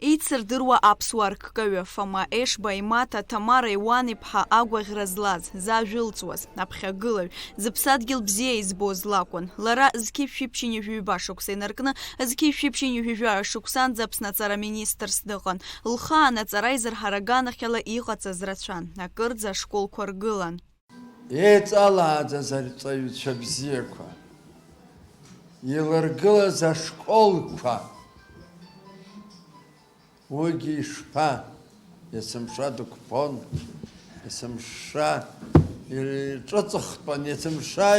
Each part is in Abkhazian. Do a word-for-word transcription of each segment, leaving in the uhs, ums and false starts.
Еицырдыруа аԥсуа арккаҩы Фома Ешба имаҭа Ҭамара Иуан-иԥҳа агәаӷьра злаз, зажә ылҵуаз, аԥхьагылаҩ, зыԥсадгьыл бзиа избоз лакәын. Лара зқьи жәшәи ԥшьынҩажәи ҩба шықәса инаркны, зқьи жәшәи ԥшьынҩажәи жәаҩа шықәсанӡа Аԥсны аҵара министрс дыҟан. Лхаан аҵара аизырҳара аганахьала иҟаҵаз рацәан, акырӡа ашколқәа ргылан. Еиҵалааӡаз арҵаҩцәа бзиақәа, илыргылаз ашколқәа, уигьы ишԥа, есымша дықәԥон, есымша иҿыҵыхтәан, есымша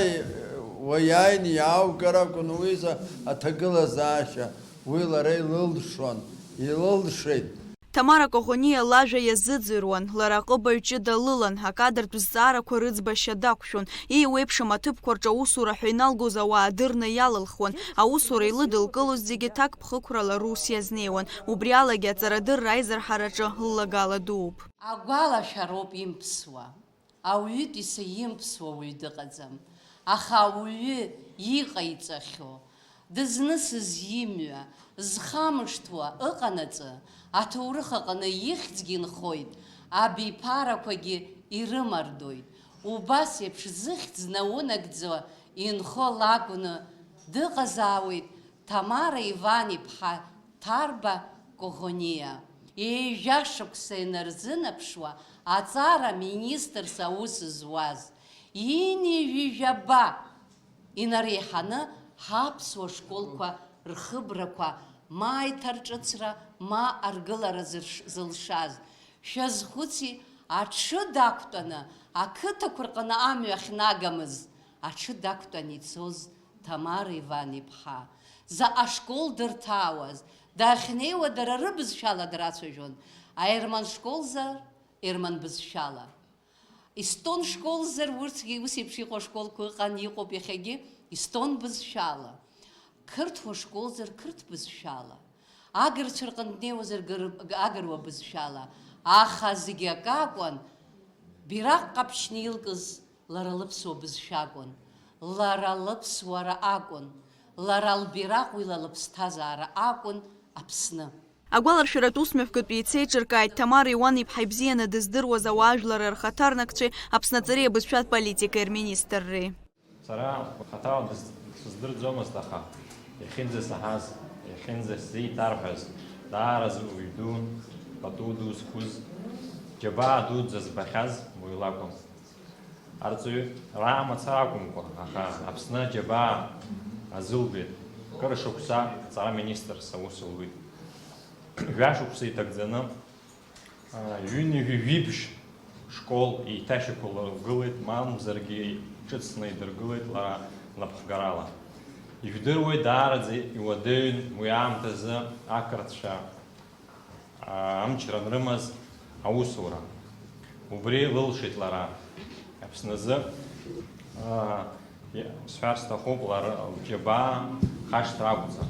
уаиааины иааугар акәын уи изы аҭагылазаашьа, уи лара илылшон, илылшеит. Ҭамара Коӷониа лажәа иазыӡырҩуан, лара аҟыбаҩ ҷыда лылан, акадартә зҵаарақәа рыӡбашьа дақәшәон, еиуеиԥшым аҭыԥқәа рҿы аусура ҳәа иналгоз ауаа дырны иалылхуан, аусура илыдылкылоз зегьы ҭакԥхықәрала рус иазнеиуан, убри алагьы аҵарадырра аизырҳараҿы ллагала дууп. Агәалашәароуп имԥсуа. Ауаҩытәыҩса имԥсуа уаҩ дыҟаӡам, аха ауаҩы иҟаиҵахьоу, дызнысыз имҩа, зхамышҭуа ыҟанаҵы, аҭоурых аҟны ихьӡгьы нхоит, абиԥарақәагьы ирымардоит. Убас еиԥш зыхьӡ наунагӡо инхо лакәны дыҟазаауеит Ҭамара Иван-иԥҳа Ҭарба Коӷониа, ҩажәа шықәса инарзынаԥшуа аҵара министрс аус зуаз, ҩынҩажәи жәаба инареиҳаны ҳаԥсуа школқәа рхыбрақәа ма аиҭарҿыцра, ма аргылара зырш-, зылшаз. Шәазхәыци, аҽы дақәтәаны ақыҭақәа рҟны амҩа ахьнагамыз, аҽы дақәтәан ицоз Ҭамара Иван-иԥҳа, заҟа школ дырҭаауаз, дахьнеиуа дара рыбызшәала драцәажәон, аерман школзар, ерман бызшәала. Естон школзар, урҭгьы ус еиԥш иҟоу ашколқәа ыҟан, иҟоуп иахьагьы, естон бызшәала. Қырҭуа школзар, қырҭ бызшәала. Агырцәа рҟны днеиуазар, гыр-, агыруа бызшәала. Аха зегьы акакәын, бираҟ ҟаԥшьны илкыз лара лыԥсуа бызшәа акәын, лара лыԥсуара акәын, лара лбираҟ уи ла лыԥсҭазаара акәын Аԥсны. Агәаларшәаратә усмҩаԥгатәи еицеиҿыркааит Ҭамара Иуан-иԥҳа ибзианы дыздыруаз ауаажәларреи рхаҭарнакцәеи Аԥсны аҵареи абызшәатә политикеи рминистрреи. Сара хаҭала дыз-, сыздырӡомызт, аха иахьынӡасаҳаз, иахьынӡасзеиҭарҳәаз, даараӡа уаҩ дун, пату ду зқәыз, џьабаа дуӡӡа збахьаз уаҩ лакәын. Арҵаҩы раамацара акәымкәа, аха Аԥсны аџьабаа азылбеит, кыр шықәса аҵара министрс аус луит. Жәашықәса иҭагӡаны, аа, ҩынҩажәи жәибжь школ еиҭашьақәыргылеит, мамзаргьы ҿыцны идыргылеит лара лнапхгарала. Ижәдыруеит, даараӡа иуадаҩын уи аамҭазы ақырҭцәа, аа, амчра анрымаз аусура. Убри лылшеит лара. Аԥсназы, аа, сҳәар сҭахуп, лара лџьабаа хашҭра акәӡам.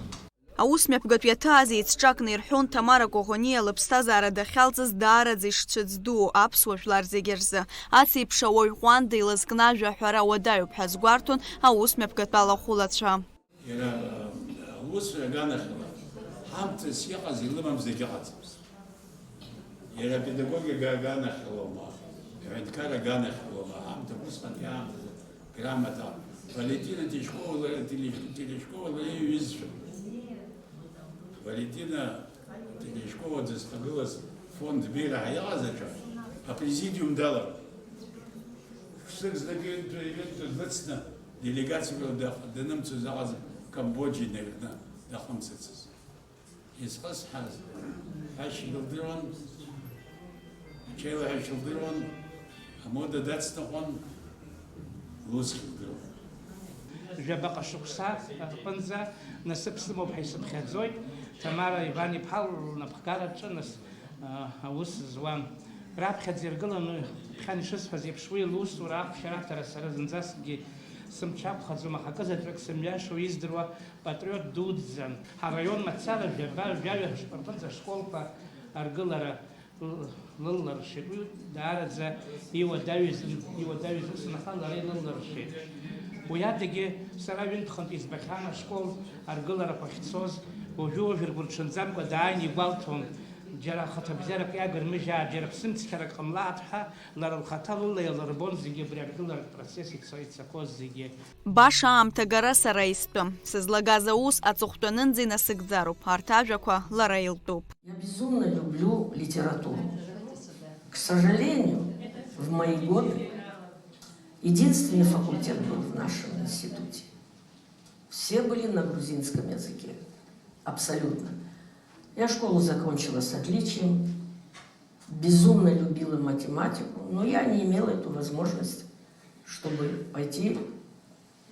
Аус мҩаԥгатә иаҭааз еицҿакны ирҳәон Ҭамара Коӷониа лыԥсҭазаара дахьалҵыз даараӡа ишцәыӡ дуу аԥсуа жәлар зегьы рзы. Ас еиԥш ауаҩ ҟәанда илызкны ажәа аҳәара уадаҩуп ҳәа азгәарҭон аус мҩаԥгатә алахәылацәа. Иара, аус аганахьала, ҳамҭас иҟаз илымам зегь ыҟаӡамызт. Иара апедагогика аганахьалоума, аҳәынҭқарра аганахьалоума, ҳамҭак усҟан иаамҭазы грамота. Валентина Терешкова, Терешкова лара иҩызцәа. Валентина Терешкова дызхагылаз фонд Бира ҳәа иҟаз аҿы апрезидиум далагон. Шықәсык знык ҩынтә, ҩынтә длыцны делегациала дах-, данымцоз аҟаза Камбоџьа инаркны дахымцацыз. Изхысҳаз ҳәашьагьы лдыруан, ачаилаҳәашьа лдыруан, амода дацныҟәон, лусгьы лдыруан. Жәабаҟа шықәса рҟынӡа насыԥ сымоуп ҳәа исыԥхьаӡоит, Ҭамара Иван-иԥҳа лнапхгараҿы нас, а, аус зуан. Раԥхьаӡа иргыланы, ԥхьан ишысҳәаз еиԥш, уи лусура ахәшьараҭара сара зынӡаскгьы сымч ақәхаӡом, аха акызаҵәык сымҩашьо издыруа патриот дуӡӡан. Ҳараион мацара жәаба, жәаҩа рҟынӡа ашколқәа аргылара л-, лылнаршеит. Уи даараӡа иуадаҩыз, иуадаҩыз усын, аха лара илылнаршеит. Уи адагьы сара ҩынтә-хынтә избахьан ашкол аргыларақәа ахьцоз, Уажәы-уажәы ргәырҽанӡамкәа дааины игәалҭон, џьара ахаҭабзиарак иагырмыжьаа, џьара ԥсымцқьарак ҟамлааит ҳәа, лара лхаҭа лыла иалырбон зегьы абри аргыларатә процесс ицо-, ицақәоз зегьы. Баша аамҭа гара сара истәым. Сызлагаз аус аҵыхәтәанынӡа инасыгӡароуп. Арҭ ажәақәа лара илтәуп. Я безумно люблю литературу. К сожалению, в мои годы единственный факультет был в нашем институте. Все были на грузинском языке. Абсолютно. Я школу закончила с отличием. Безумно любила математику, но я не имела эту возможность, чтобы пойти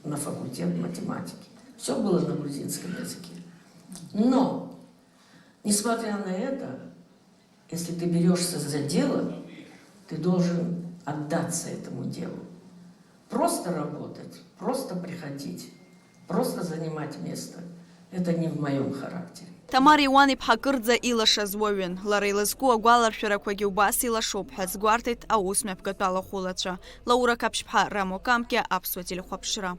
на факультет математики. Все было на грузинском языке. Но, несмотря на это, если ты берешься за дело, ты должен отдаться этому делу. Просто работать, просто приходить, просто занимать место — это не в моем характере. Тамара Иуан-иԥҳа кырӡа илашаз уаҩын. Лара илызку агәаларшәарақәагьы убас илашоуп ҳәа азгәарҭеит аус мҩаԥгатәы алахәылацәа. Лаура Қаԥшьԥҳа, Рамо Камкиа, Аԥсуа телехәаԥшра.